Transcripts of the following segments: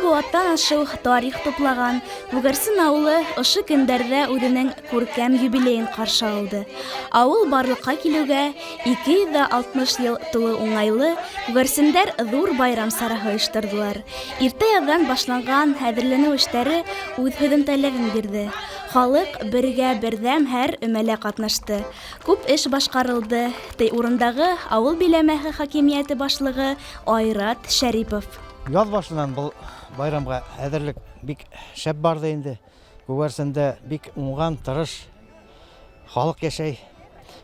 Ике быуаттан ашыу тарих туплаган Күгәрсен авылы ошо көндәрҙә үҙенең күркәм юбилейын ҡаршы алды. Ауыл барлыҡҡа килеүгә 260 йыл тулыу уңайлы күгәрсендәр ҙур байрам сараһы ойошторҙолар. Иртә яҙҙан башланған әҙерләнеү эштәре үҙ һөҙөмтәләрен бирҙе. Халыҡ бергә берҙәм һәр өмәлә ҡатнашты. Күп эш башҡарылды, ти урындағы ауыл биләмәһе хакимиәте башлығы Айрат Шәрипов. Яҙ башынан был байрамға әҙерлек бик шәп барҙы инде. Күгәрсендә бик уңған, тырыш халыҡ йәшәй.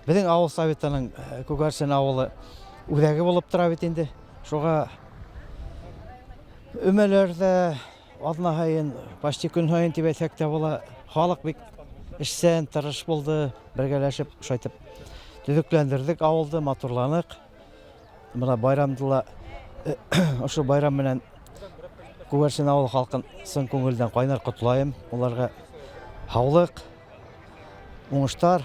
Беҙҙең ауыл советының Күгәрсен ауылы үҙәге булып тора бит инде. Шуға өмәләрҙә аҙна һайын, почти көн һайын тип әйтһәк тә була. Халыҡ бик эшсән, тырыш булды. Бергәләшеп шулайтып төҙөкләндерҙек ауылды, матурланыҡ. Бына байрамды ла ошо байрам менән Күгәрсен ауыл халҡын ысын күңелдән ҡайнар ҡотлайым. Уларға һаулыҡ, уңыштар,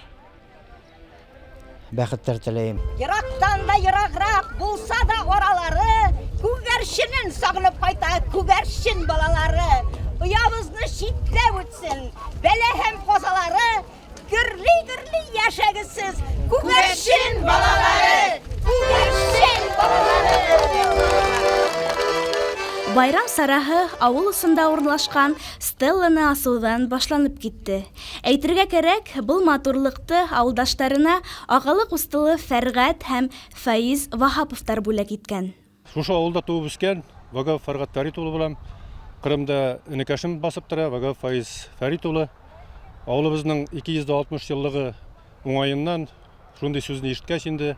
бәхеттәр теләйем. Ерактан да ераграк булса да аралары, күгәрченен сагынып кайта күгәрчен балалары. Оябызны читләп үтсен, бәлә һәм казалары, гөрли-гөрли яшәгез сез, күгәрчен балалары! Күгәрчен балалары! Байрам сараһы ауыл осонда урынлашҡан стелланы асыуҙан башланып китте. Әйтергә кәрәк, был матурлыҡты ауылдаштарына ағалы-ҡустылы Фәрғәт һәм Фәиз Ваһаповтар бүләк иткән. Шушы ауылда тыуып үҫкән Вагапов Фәрғәт Фәрит улы булам. Ҡырымда энекәшем баҫып тора, Вагапов Фаиз Фәрит улы. Ауылыбыҙҙың 260 йыллығы уңайынан шундай сүҙҙе ишеткәс инде,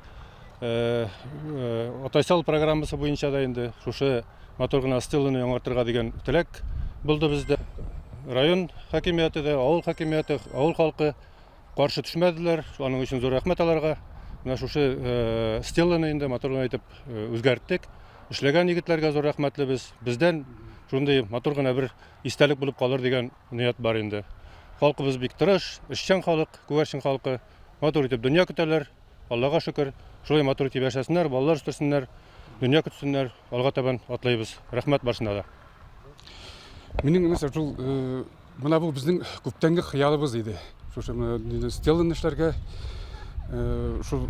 Атайсал программаһы буйынса да инде шушы матур ғына стеланы яңыртырға тигән теләк булды беҙҙә. Район хакимиәте дә, ауыл хакимиәте, ауыл халҡы ҡаршы төшмәделәр. Шуның өсөн ҙур рәхмәт аларға. Менә шушы стеланы инде матур ғына итеп үҙгәрттек. Эшләгән егетләргә ҙур рәхмәтлебеҙ. Беҙҙән шундай матур ғына бер иҫтәлек булып ҡалыр тигән ниәт бар инде. Халҡыбыҙ бик тырыш, эшсән халыҡ, Күгәрсен халҡы. Матур итеп донъя көтәләр. Аллаға шөкөр. Шулай матур итеп йәшәһеннәр, балалар үҫтерһеннәр, донъя көтһөннәр. Алға табан атлайбыҙ. Рәхмәт барыһына ла. Минең мәсәлән шул менә был беҙҙең күптәнге хыялыбыҙ ине. Шушы менә стеланы эшләргә шул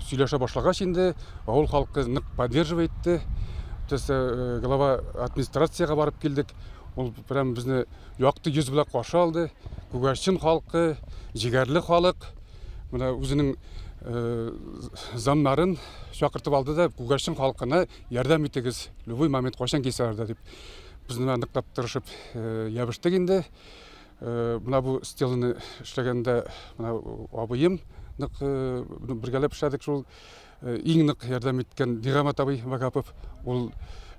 һөйләшә башлағас инде ауыл халҡы ныҡ поддерживать итте. То есть глава администрацияға барып килдек. Ул прям беҙҙе яҡты йөҙ белән ҡаршы алды. Күгәрсен халҡы, егәрле халыҡ. Менә үҙенең замнарын саҡыртып алды да Күгәрсен халҡына ярҙам итегеҙ. Любой момент ҡасан килһәләр ҙә тип. Беҙ менә ныҡлап тырышып ябыштыҡ инде. Менә был стеланы эшләгәндә менә абыйым ныҡ бергәләп эшләдек шул иң ныҡ ярҙам иткән Ниғәмәт абый Вагапов. Ул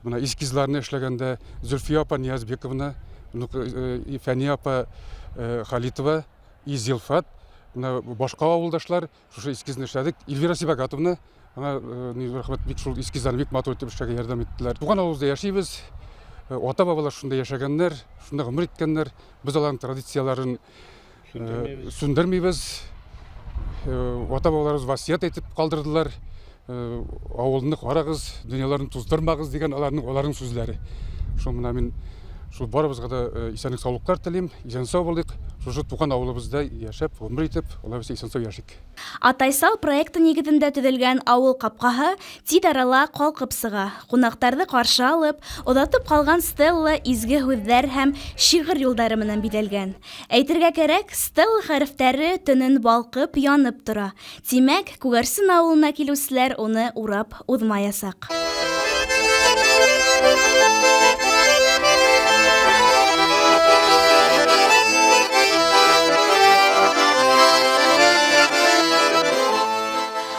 менә эскизларны эшләгәндә Зөлфиә апа Ниязбековна, Фәния апа Халитова, Изилфат, менә башҡа ауылдашлар шушы эскизны эшләдек. Эльвира Сибагатовна, ана рәхмәт, бик шул эскизларны бик матур итеп эшләргә ярҙам иттеләр. Туған ауылыбыҙҙа йәшәйбеҙ. Ата-бабалар шунда йәшәгәндәр, шунда ғүмер иткәндәр. Беҙ уларҙың традицияларын сүндермәйбеҙ. Ата-бабаларыбыҙ васыять итеп ҡалдырҙылар. Ауылны ҡарағыҙ, донъяларын туҙҙырмағыҙ тигән уларҙың һүҙҙәре. Шул менә мин шул барыбыҙға ла иҫәнлек һаулыҡтар теләйем. Иҫән һау булайыҡ. Шушы туған ауылыбыҙҙа йәшәп, ғүмер итеп, улар иҫән һау йәшәйек. Атайсал проекты нигеҙендә төҙөлгән ауыл ҡапҡаһы тиҙ арала ҡалҡып сыға. Ҡунаҡтарҙы ҡаршы алып, оҙатып ҡалған стелла изге һүҙҙәр һәм шиғыр юлдары менән биҙәлгән. Әйтергә кәрәк, стелла хәрефтәре төнөн балҡып янып тора. Тимәк, Күгәрсен ауылына килеүселәр уны урап уҙмаясаҡ.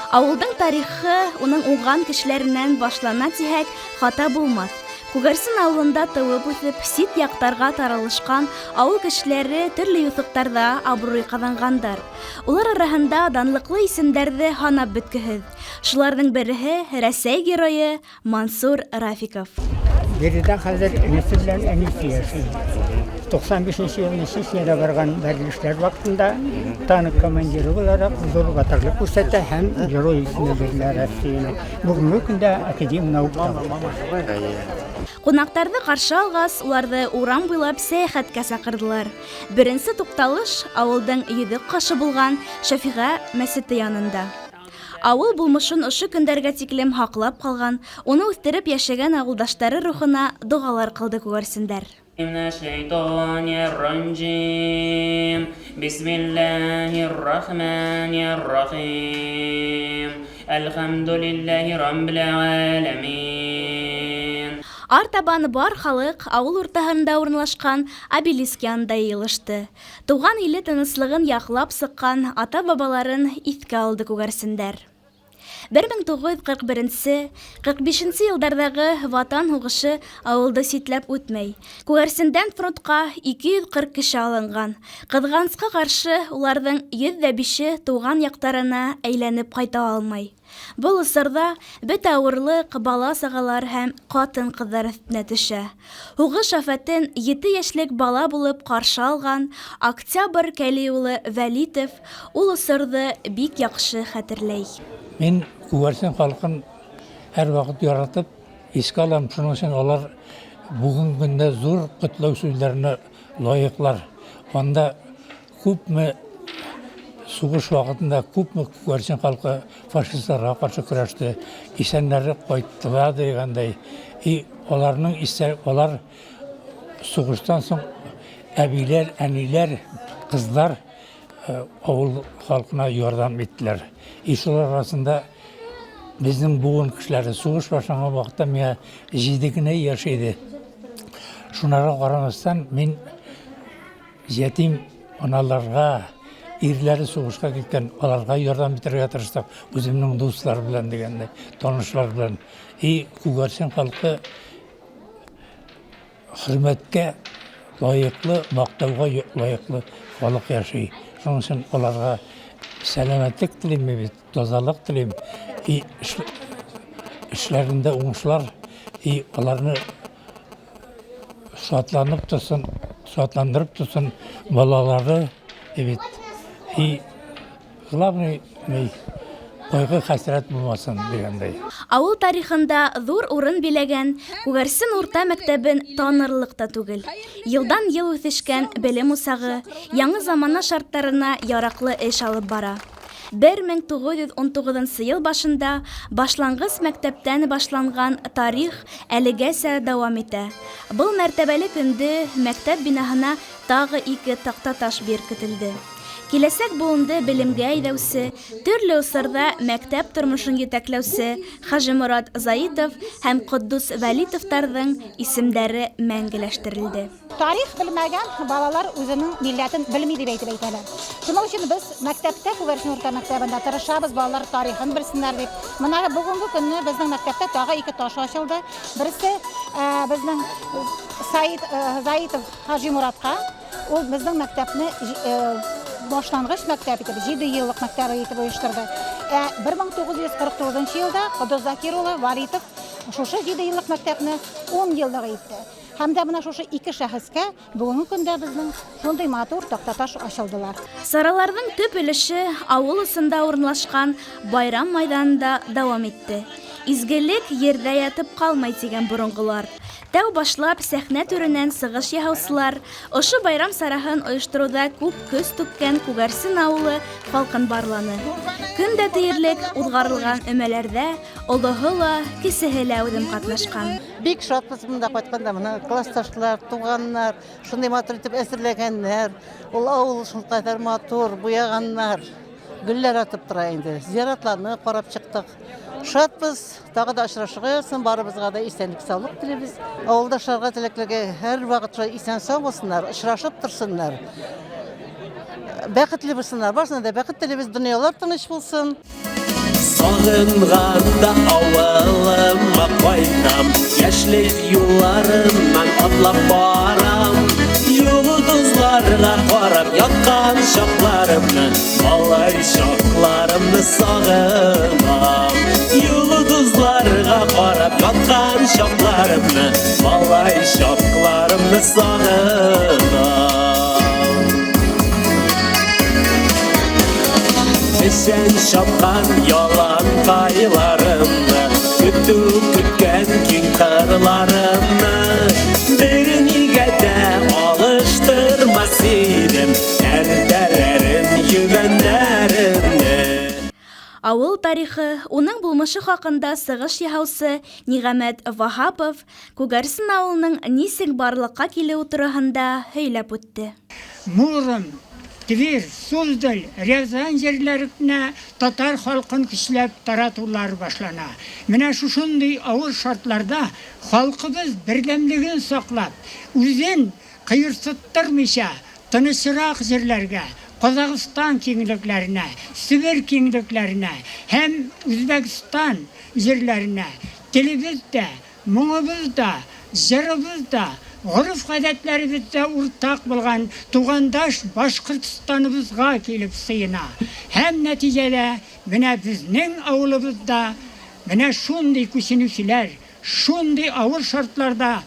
Ауылдың тарихы уның уңған кешеләренән башлана тиһәк, хата булмаҫ. Күгәрсен ауылында тыуып үҫеп, сит яҡтарға таралышҡан ауыл кешеләре төрлө юҫыҡтарҙа абруй ҡаҙанғандар. Улар араһында данлыҡлы исемдәрҙе һанап бөткөһөҙ. Шуларҙың береһе Рәсәй геройы Мансур Рафиков. Биредә хәҙер энесе белән әнисе йәшәй. 95 елны Чечняда барган бәрелешләр вакытында танк командиры буларак зур батырлык күрсәтә һәм герой исеме бирелә Россиянең. Бүгенге көндә академия наука. Ҡунаҡтарҙы ҡаршы алғас, уларҙы урам буйлап сәйәхәткә саҡырҙылар. Беренсе туҡталыш ауылдың йөҙөк ҡашы булған Шәфиғә мәсете янында. Ауыл булмышын ошо көндәргә тиклем һаҡлап ҡалған, уны үҫтереп йәшәгән ауылдаштары рухына доғалар ҡылды күгәрсендәр. Минәш-шәйтанир-раҗим. Бисмиллаһир-рахманир-рахим. Әлхәмдүлиллаһи раббил аламин. Артабан бар халыҡ ауыл уртаһында урынлашҡан обелиск янында йыйылышты. Тыуған иле тыныслығын яҡлап сыҡҡан ата-бабаларын иҫкә алды күгәрсендәр. 1941-45 йылдарҙағы Ватан һуғышы ауылды ситләп үтмәй. Күгәрсендән фронтҡа 240 кеше алынған. Ҡыҙғанысҡа ҡаршы, уларҙың 105-е тыуған яҡтарына әйләнеп ҡайта алмай. Был осорҙа бөтә ауырлыҡ бала-сағалар һәм ҡатын-ҡыҙҙар өҫтөнә төшә. Һуғыш афәтен 7 йәшлек бала булып ҡаршы алған Октябрь Кәли улы Вәлитов ул осорҙо бик яҡшы хәтерләй. Мин Күгәрсен халҡын һәр ваҡыт яратып иҫкә алам. Шуның өсөн улар бөгөнгө көндә ҙур ҡотлау һүҙҙәренә лайыҡлар. Анда күпме һуғыш ваҡытында күпме Күгәрсен халҡы фашистларға ҡаршы көрәште, иҫәндәре ҡайттылар тигәндәй. И уларның иҫә, улар һуғыштан һуң әбиләр, әниләр, ҡыҙҙар ауыл халҡына ярҙам иттеләр. И шулар араһында беҙҙең быуын кешеләре һуғыш башланған ваҡытта миңә 7 генә йәш ине. Шунарға ҡарамаҫтан мин ятим аналарға, ирләре һуғышҡа киткән, аларға ярҙам итергә тырыштыҡ, үҙемдең дуҫлар белән дигәндәй, танышлар белән. И Күгәрсен халҡы хөрмәткә лайыҡлы, маҡтауға лайыҡлы халыҡ йәшәй. Шуның өсөн уларға сәләмәтлек теләйем бит, таҙалыҡ теләйем. И эшләрендә уңышлар, и уларны шатланып торһон, шатландырып торһон балалары, бит. И главный, ҡайғы хәсрәт булмаһын тигәндәй. Ауыл тарихында ҙур урын биләгән Күгәрсен урта мәктәбен танырлыҡ та түгел. Йылдан йыл үҫешкән белем усағы яңы замана шарттарына яраҡлы эш алып бара. 1919 йыл башында башланғыс мәктәптән башланған тарих әлегәсә дауам итә. Был мәртәбәле көндө мәктәп бинаһына тағы 2 таҡтаташ беркетелде. Киләсәк быуынды белемгә әйҙәүсе, төрлө осорҙа мәктәп тормошон етәкләүсе Хажимурат Заитов һәм Ҡотдос Вәлитовтарҙың исемдәре мәңгеләштерелде. Тарих белмәгән балалар үҙенең милләтен белмәй тип әйтеп әйтәләр. Шуның өсөн беҙ мәктәптә, Күгәрсен урта мәктәбендә тырышабыҙ балалар тарихын белсеннәр дип. Мына бөгөнгө көнне беҙҙең мәктәптә тағы 2 таш асылды. Береһе беҙҙең Заитов Хажимуратҡа, ул беҙҙең мәктәпне башланғыс мәктәп итеп, 7 йыллыҡ мәктәп итеп ойошторҙо. 1949 йылда Ҡотдос Закир улы Валитов шушы 7 йыллыҡ мәктәпне 10 йыллыҡ итте. Һәм дә бына шушы 2 шәхескә бөгөнгө көндә беҙҙең шундай матур таҡтаташ асылдылар. Сараларҙың төп өлөшө ауыл осонда урынлашҡан байрам майҙанында дауам итте. Изгелек ерҙә ятып ҡалмай тигән боронғолар. Тәү башлап сәхнә түренән сығыш яһаусылар ошо байрам сараһын ойоштороуҙа күп көс түккән Күгәрсен ауылы халҡын барланы. Көн дә тиерлек уҙғарылған өмәләрҙә олоһо ла, кесеһе лә үҙем ҡатнашҡан. Бик шатбыҙ бында ҡайтҡанда, бына классташлар, туғаннар шундай матур итеп әҙерләгәндәр. Ул ауыл шул ҡәҙәр матур буяғаннар. Гөлләр атып тора инде. Зыяратларны ҡарап сыҡтыҡ. Шатбыҙ, тағы да осрашырға яҙһын, барыбыҙға да иҫәнлек һаулыҡ теләйбеҙ. Ауылдаштарға теләкләргә һәр ваҡыт шулай иҫән сау булһыннар, осрашып торһоннар. Бәхетле булһыннар, барыһына да бәхет теләйбеҙ, донъялар тыныс булһын. Сағынғанда ауылыма ҡайтам, йәшлек юлларынан атлап барам. Йолдоҙларға ҡарап ятҡан чаҡларымны, малай чаҡларымны сағынам. Йолдоҙларға ҡарап ятҡан чаҡларымны, малай чаҡларымны сағынам. Песән чапкан яланкайларымны, Көтү көткән киң кырларымны Бернигә дә алыштырмас идем Тәртәләрен, йөгәннәремне. Ауыл тарихы, уның булмышы хаҡында сығыш яһаусы Ниғәмәт Ваһапов Күгәрсен ауылының нисек барлыҡҡа килеүе тураһында һөйләп үтте. Муром, Тверь, Суздаль, Рязань җирләренә татар халкын көчләп таратулар башлана. Менә шушындый авыр шартларда халкыбыз бердәмлеген саклап, үзен кыерсыттырмыйча, тынычрак җирләргә, Казахстан киңлекләренә, Себер киңлекләренә һәм Үзбәкстан җирләренә телебез дә, моңыбыз да, җырыбыз да, гореф-гадәтләребез дә уртак булган тугандаш Башкортстаныбызга килеп сыена. Һәм нәтиҗәдә менә безнең авылыбыз да менә шундый күченүчеләр, шундый авыр шартларда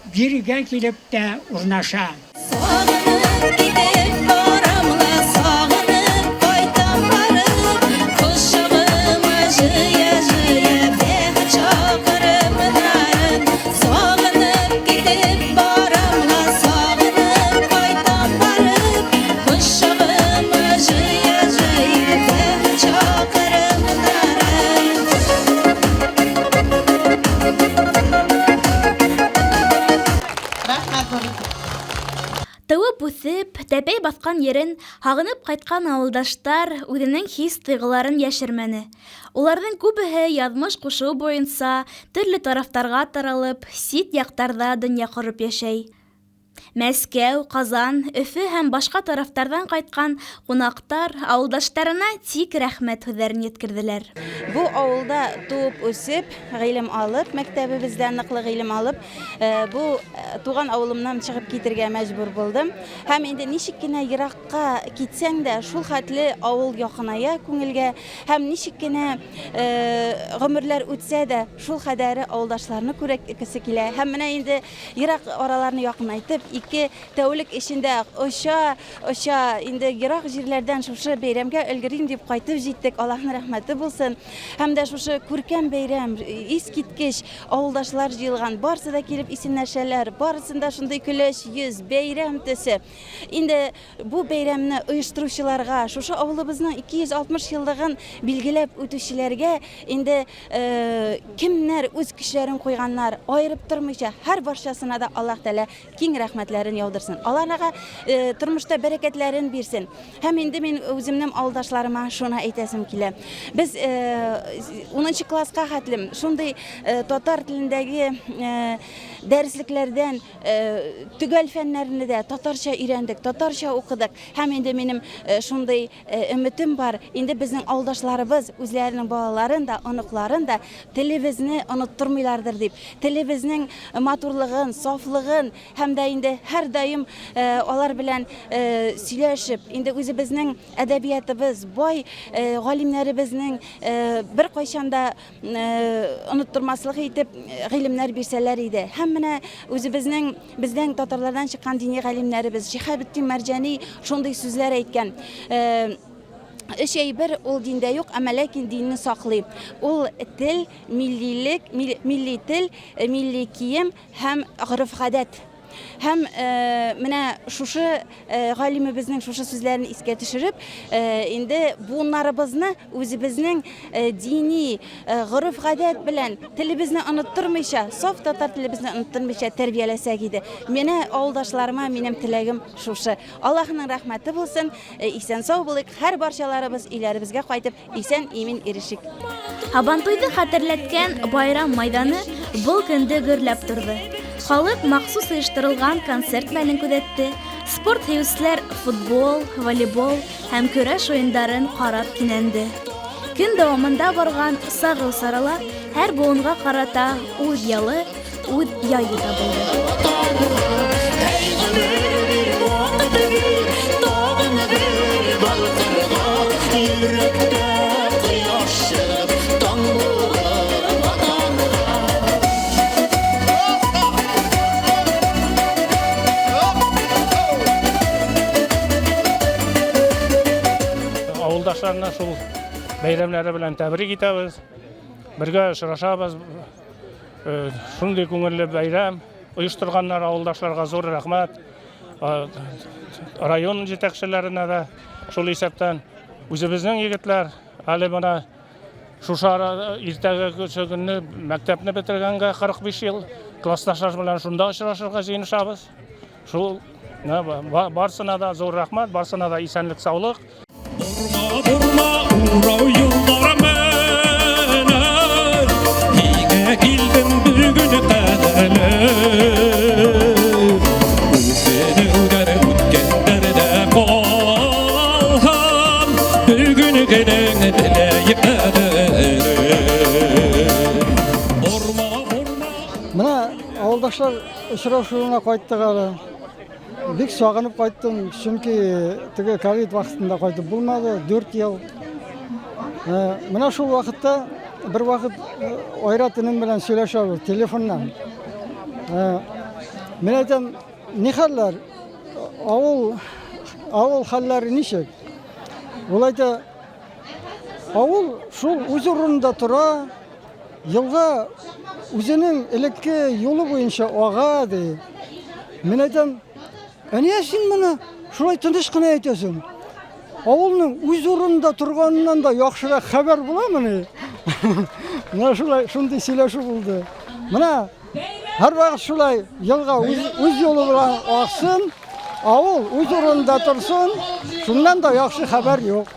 бирегә килеп тә урнаша. Сагынып китеп барам ла, сагынып кайтам барып, Кочагыма җыя-җыя бәхет чакрымнарын. Сагынып китеп барам ла, сагынып кайтам барып, Кочагыма җыя-җыя бәхет чакрымнарын. Рәхмәт. Тыуып үҫеп, тәпәй баҫҡан ерен һағынып ҡайтҡан ауылдаштар үҙенең хис-тойғоларын йәшермәне. Уларҙың күбеһе яҙмыш ҡушыуы буйынса төрлө тарафтарға таралып, сит яҡтарҙа донъя ҡороп йәшәй. Мәскәү, Ҡазан, Өфө һәм башҡа тарафтарҙан ҡайтҡан ҡунаҡтар ауылдаштарына тик рәхмәт һүҙҙәрен еткерҙеләр. Бу ауылда тыуып үҫеп, ғилем алып, мәктәбебеҙҙә ныҡлы ғилем алып, бу туған ауылымдан сығып китергә мәжбүр булдым. Һәм инде нисек кенә йыраҡҡа китсәң дә, шул хәтле ауыл яҡыная күңелгә, һәм нисек кенә ғүмерләр үтсә дә, шул хәҙәре ауылдашларны күрәкесе килә. Һәм менә инде йыраҡ араларны яҡынайтып, 2 тәүлек эсендә оша, оша инде йыраҡ җирләрдән шушы бәйрәмгә өлгерим дип кайтып җиттек. Аллаһның рәхмәте булсын. Һәм дә шушы күркәм бәйрәм, искиткеч авылдашлар җыелган, барысы да килеп исәнләшәләр, барысында шундый көләч йөз, бәйрәм төсе. Инде бу бәйрәмне оештыручыларга, шушы авылыбызның 260 еллыгын билгеләп үтүчеләргә инде кемнәр үз көчләрен куйганнар, аерып тормыйча һәр барчасына да Аллаһ Тәгалә киң рәхмәтләрен яудырсын. Аллаһ тормышта бәрәкәтләрен бирсен. Һәм инде мин үземнең авылдашларыма шуны әйтәсем килә. Без 10 класска хәтлем шундый татар телендәге дәреслекләрдән төгәл фәннәрне дә татарча өйрәндек, татарча укыдык. Һәм инде минем шундый өметем бар. Инде безнең авылдашларыбыз үзләренең балаларын да, оныкларын да телебезне оныттырмыйлардыр дип, телебезнең матурлыгын, сафлыгын һәм дә инде һәр даим алар белән сөйләшеп, инде үзебезнең әдәбиятыбыз, бай галимнәребезнең бер кайчан да оныттырмаслык итеп гыйлемнәр бирсәләр иде. Һәм менә үзебезнең, бездән татарлардан чыккан дини галимнәребез Шиһабетдин Мәрҗани шундый сүзләр әйткән. Өч әйбер ул диндә юк, әмма ләкин динне саклый. Ул тел, миллилек, милли тел, милли кием һәм гореф-гадәт. Һәм менә шушы галимебезнең шушы сүзләрен искә төшереп, инде буыннарыбызны үзебезнең дини гореф-гадәт белән телебезне оныттырмыйча, саф татар телебезне оныттырмыйча тәрбияләсәк иде. Менә авылдашларыма минем теләгем шушы. Аллаһның рәхмәте булсын, исән-сау булыйк, һәр барчаларыбыз өйләребезгә кайтып, исән-имин ирешик. Һабантуйны хәтерләткән байрам майданы был көндә гөрләп торҙо. Халыҡ махсус ойошторолған концерт мәлен күҙәтте. Спорт һөйөүселәр футбол, волейбол һәм көрәш уйындарын ҡарап кинәнде. Көн дауамында барған сағыу сарала һәр быуынға ҡарата үҙ ялы, үҙ яйы табылды. Ауылдашларына шул бәйрәмнәре белән тәбрик итәбез. Бергә очрашабыз. Э, шундый күңелле бәйрәм оештырганнар авылдашларга зур рәхмәт. Э, район җитәкчеләренә дә шул исәптән үзебезнең егетләр әле менә шушы ара иртәге көнне мәктәпне бетергәнгә 45 ел классташлар белән шунда очрашырга җыенышабыз. Шул барсына да зур рәхмәт, барсына да исәнлек, саулык. Бурма, урау юллар менән Һиңә килдем бүген кадерле. Үкенүләр үткәннәрдә калган, Бүген генең беләйек кадерен. Бурма, бурма. Менә авылдашлар Очрашуына кайттык әле. Бик сагынып кайттым, чөнки теге ковид вакытында кайтып булмады, 4 ел. Э, менә шул вакытта бер вакыт э, Айрат энем белән сөйләшәбез телефоннан. Э, мин әйтәм, ни хәлләр? Авыл авыл хәлләре ничек? Ул әйтә, авыл шул үз урынында тора, Елга үзенең элекке юлы буенча ага, ди. Мин әйтәм, ә нигә син моны шулай тыныч кына әйтәсең? Авылның үз урынында торганыннан да яхшырак хәбәр буламыни? Менә шулай, шундый сөйләшү булды. Менә һәрвакыт шулай елга үз, үз юлы белән аксын, авыл үз урынында торсын, шуннан да яхшы хәбәр юк.